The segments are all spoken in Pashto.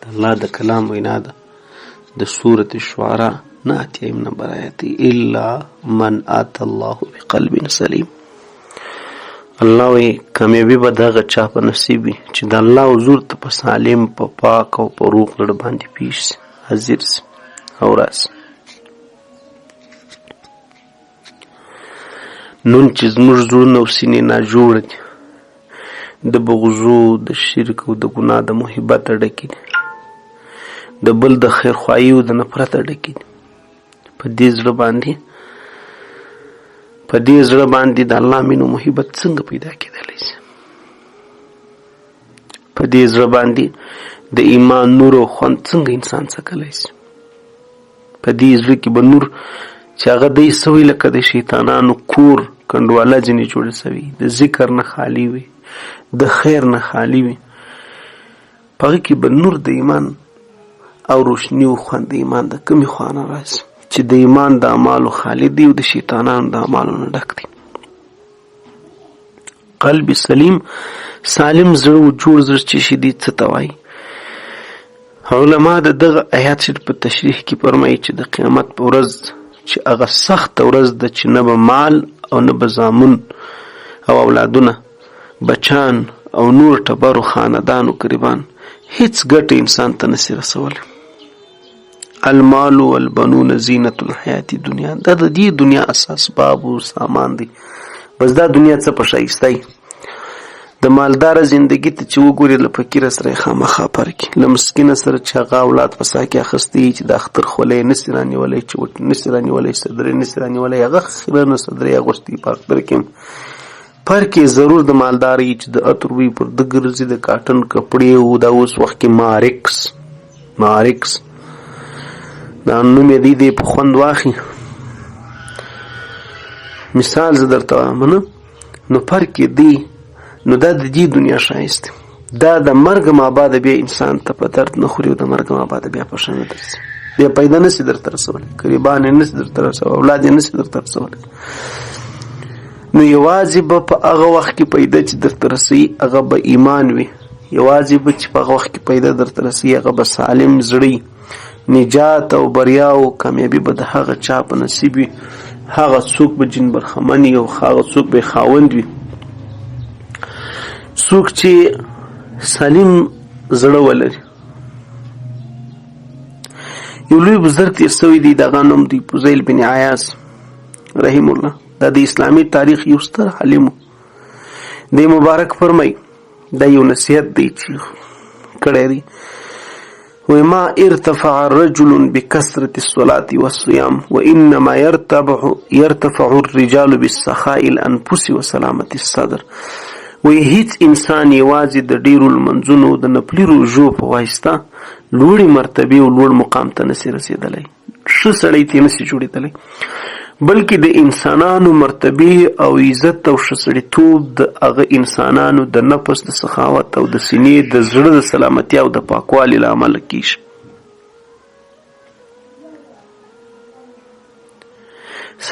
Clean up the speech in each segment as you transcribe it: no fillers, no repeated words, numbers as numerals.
د الله د کلام وینا ده د سورة الشعراء 89 نمبر آیت دی، الا من آت الله بقلب سلیم. الله وی کامیابی به دغه چا په نصیب وي چې د الله حضور ته په سالم، په پاک او په روغ زړه باندې پیش سي، حاضر سي او راسي. نن چې زموږ زړونه او سینې ناجوړه دي، د بغضو، د شرک او د ګناه د محبته ډکې دي، د بل د خیرخواهي او د نفرته ډکې دي، په دې زړه باندې په دې زړه باندې د الله مینه او محبت څنګه پیدا کېدلی شي؟ په دې زړه باندې د ایمان نور او خوند څنګه انسان څکلی شي؟ په دې زړه کې به نور چې هغه دی سوی لکه د شیطانانو کور کنډواله ځینې جوړه سوي، د ذکر نه خالی وي، د خیر نه خالی وي، په هغه کې به نور د ایمان او روشني او خوند د ایمان د کومې خوا نه راشي چې د ایمان د اعمالو خالي دی او د شیطانانو د اعمالو نه ډک دی. قلب سلیم، سالم زړه او جوړ زړه چې شي دی څه ته وایي؟ علما د دغه آیات شریف په تشریح کې فرمایي چې د قیامت په ورځ چې هغه سخته ورځ ده چې نه به مال او نه به زامن او اولادونه، بچان او نور ټبرو، خاندان او قریبان هیڅ ګټه انسان ته نسی رسولی. المال والبنون زینت الحیات دنیا، دا د دې دنیا اساس باب او سامان دی. بس دا دنیا څه په ښایسته وي. د مالداره زندگی ته چې وګوري له فقیره سره یې خامخا فرق وي، له مسکینه سره چې هغه اولاد په سا کې اخیستی چې د اختر خولۍ یې نسي رانیولی، چې وټ نسي رانیولی، صدرۍ نسي رانیولی، هغه خیرنه صدرۍ اغوستې په اختر کې هم فرق یې ضرور د مالدار وي چې د عطر بوی پر ده ګرځي، د کاټن کپړې او دا اوس وخت کې مارکس مارکس دا نوم یې دی دی په خوند واخي. مثال زه درته وایم نه، نو فرق یې دی. نو دا د دې دنیا ښایست دی. دا د مرګ ما بعد بیا انسان ته په درد نه خوري او د مرګ ما بعد بیا په ښه نه درځي، بیا پیدا نه سي درته رسولی، قریبان یې نه سي درته رسولی، اولاد یې نه سي درته رسولی. نو یوازې به په هغه وخت کې پیدا چې درته رسوي هغه به ایمان وي، یوازې به چې په هغه وخت کې پیدا درته رسوي هغه به سالم زړه وي. نجات او بریا او کامیابي به د هغه چا په نصیب وي، هغه څوک به جن برخمن وي او هغه څوک به خاوند وي څوک چې سالم زړه ولري. یو لوی بزرګ تیر سوی دی، دغه نوم دی فضیل بن عیاض رحم الله. دا د اسلامي تاریخ یو ستر عالم دی. مبارک فرمای، دا یو نصیحت دی چې کړی دی، وما ارتفع رجل بكثرة الصلاة والصيام وإنما يرتفع الرجال بالسخاء الأنفس وسلامة الصدر. وی هیڅ انسان یوازې د ډیرو لمونځونو د نفلي روژو په واسطه لوړې مرتبې او لوړ مقام ته نسی رسېدلی، ښه سړی ته نسی جوړېدلی، بلکې د انسانانو مرتبې او عزت او ښه سړیتوب د هغه انسانانو د نفس د سخاوت او د سینې د زړه د سلامتیا او د پاکوالي له امله کیږي.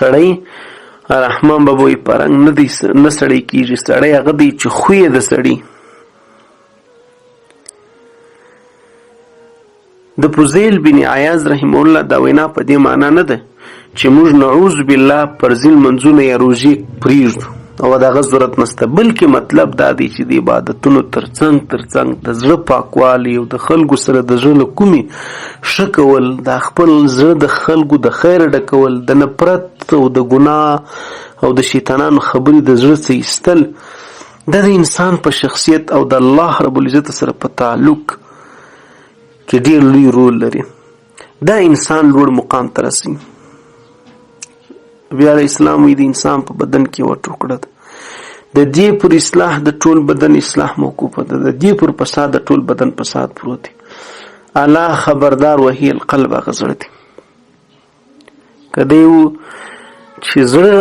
سړی رحمان بابا وایي په رنګ نه دی نه سړی کیږي، سړی هغه دی چې خوی یې د سړي. د فضیل بن عیاض رحمه الله دا وینا په دې معنا نه ده چې موږ نعوذ بالله پر ځین منځونه یا روژې پرېږدو او د هغه ضرورت نشته، بلکې مطلب دا دی چې د عبادتونو ترڅنګ ترڅنګ د زړه پاکوالی او د خلکو سره د زړه له کومې ښه کول، د خپل زړه د خلکو د خیر ډکول، د نفرت او د ګناه او د شیطانانو خبرې د زړه څخه ایستل، دا د انسان په شخصیت او د الله رب العزت سره په تعلق کې ډیر لوی رول لري. دا انسان لوړ مقام ته رسوي. بیا اسلام وی د انسان په بدن کې یوه ټوکړه ده، د دې پر اصلاح د ټول بدن اصلاح موقوفه ده، د دې پر فساد د ټول بدن فساد پروت دی. الله خبردار وهي القلب هغه زړه دی. که دی و چې زړه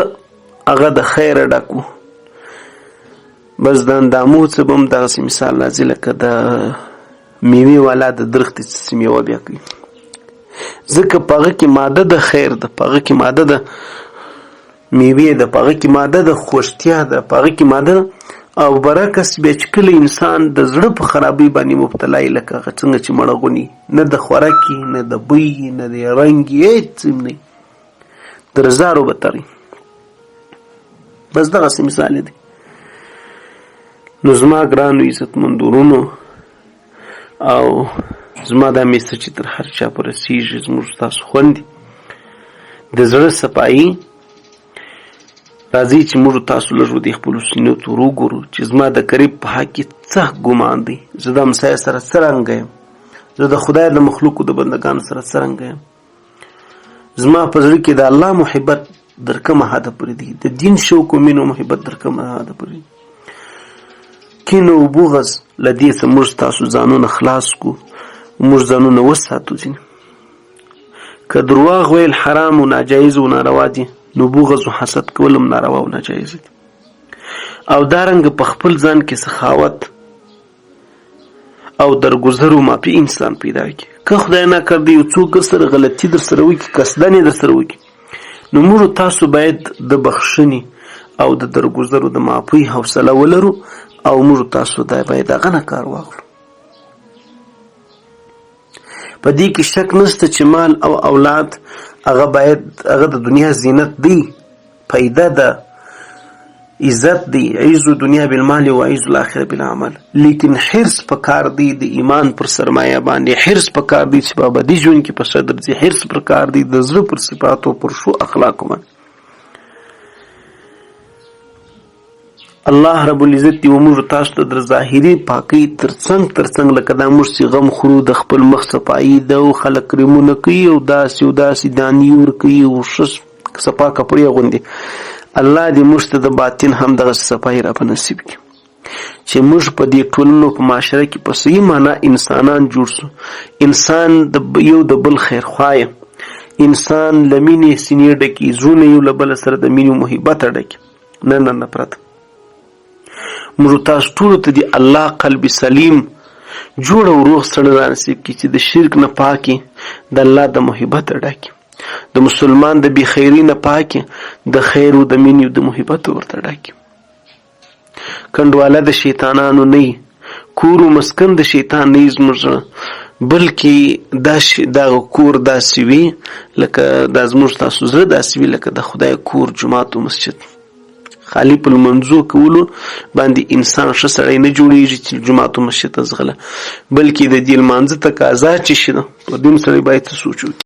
هغه د خیره ډک و، بس د اندامو څه به هم دغسې مثال راځي لکه د میوې والا د درختې څه میوه بیا کوي، ځکه په هغه کې ماده د خیر ده، په هغه کې ماده د میوې ده، په هغه کې ماده د خوښتیا ده، په هغه کې ماده او برعکس بیا چې کله انسان د زړه په خرابۍ باندې مبتلا وي، لکه هغه څنګه چې مړه غوني، نه د خوراک نه د بوی، نه د رنګ، هېڅ هم نه، تر زارو به تړي. بس دغسې مثال دی. نو زما ګرانو عزتمندو ورونو، او زما دا میسج چې تر هر چا پورې رسېږي، زموږ ستاسو خوندې د زړه صفایي، راځئ چې موږ تاسو لږ ودې خپلو سینو ته وګورو چې زما د قریب په حق کې څه ګمان دی، زه د همسایه سره څرنګه یم، زه د خدای د مخلوقو د بندګانو سره څرنګه یم، زما په زړه کې د الله محبت در کومه حده پورې دی، د دین شوق او مینه او محبت در کومه حده پورې دی. کینه او بغض له دې څخه موږ تاسو ځانونه خلاص کړو، موږ ځانونه وساتو ځینې. که درواغ ویل حرام او ناجایز او ناروا دي، نو بغض او حسد کول هم ناروا او ناجایز دي. او دارنګه په خپل ځان کې سخاوت او درګذر او معافي انسان پیدا کړي. که خدای نه کړ یو څوک در سره غلطي در سره وکړي، قصداً یې در سره وکړي، نو موږ تاسو باید د بخښنې او د درګذر او د معافي حوصله ولرو، او موږ تاسو دا باید هغه نه کار واخلو. په دې کې شک نشته چې مال او اولاد هغه باید هغه د دنیا زینت دی، پیدا ده، عزت دی، عز دنیا بالمال و عز الاخره بالعمل، لیکن حرص پکار دی د ایمان پر سرمایه باندې، حرص پکار دی چې په ابدي ژوند کې په څه درځي، حرص پکار دی د زړه پر صفاتو، پر ښو اخلاقو باندې. الله رب العزت دې وموږ تاسو ته د ظاهري پاکۍ ترڅنګ ترڅنګ لکه دا موږ چې غم خورو د خپل مخ صفایي ده او خلک کریمونه کوي او داسې او داسې دانې ورکوي او ښه صفا کپړې اغوندي، الله دې موږ ته د باطن هم دغسې صفایي را په نصیب کړي چې موږ په دې ټولنو په معاشره کې په صحیح معنا انسانان جوړ سو. انسان د یو د بل خیرخواه، انسان له مینې سینې ډکي، زړونه یو له بله سره د مینې او محبته ډکي، نه نه نفرت. موږ تاسو ټولو ته دې الله قلب سلیم جوړ او روغ سړی را نصیب کړي چې د شرک نه پاکي، د الله د محبت ډکي، د مسلمان د بې خیري نه پاکي، د خیر او د مینې او د محبت ورته ډکي. کنډواله د شیطانانو نه، کور او مسکن د شیطان نه زموږ زړه، بلکې دا کور داسې وي لکه دا زموږ تاسو زړه داسې وي لکه د خدای کور، جومات او مسجد. خالي په لمونځو کولو باندې انسان ښه سړی نه جوړېږي چې جومات او مسجد ته ځغله، بلکې د دې لمانځه تقاضا چې شي ده، پر دې سړی باید څه سوچ وکړي.